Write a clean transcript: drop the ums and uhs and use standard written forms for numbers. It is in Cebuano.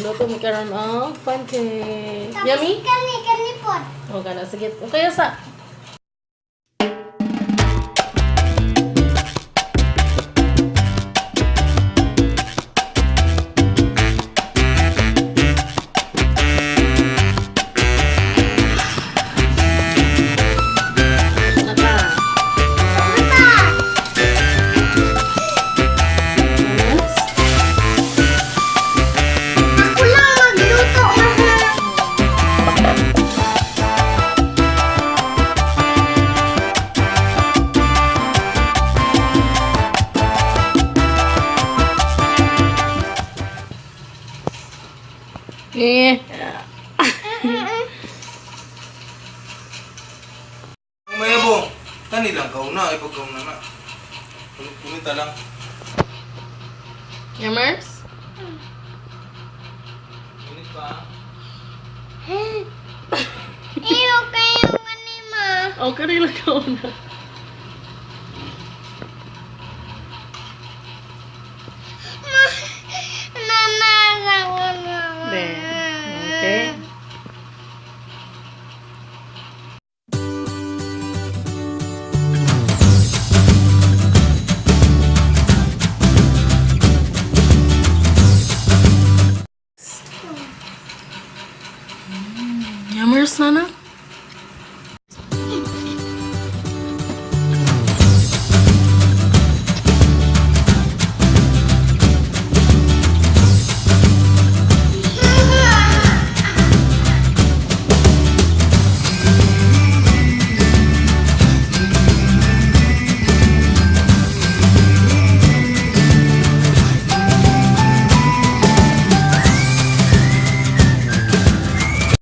Magluto mi karon og pancake. Tapos Yummy? kani, kani pod. Okay na, sige. Okay sa. Naka. Mata! Yes. Ako lang magluto, ha? Eh. Ang mayabong, tani lang kauna, ipagkauna na. Punita lang. Yummers? Punit pa. Iyo kayo kani, ma. Okay lang ka una. Ma, nanarang ko na. Be. Okay. Yummers na na.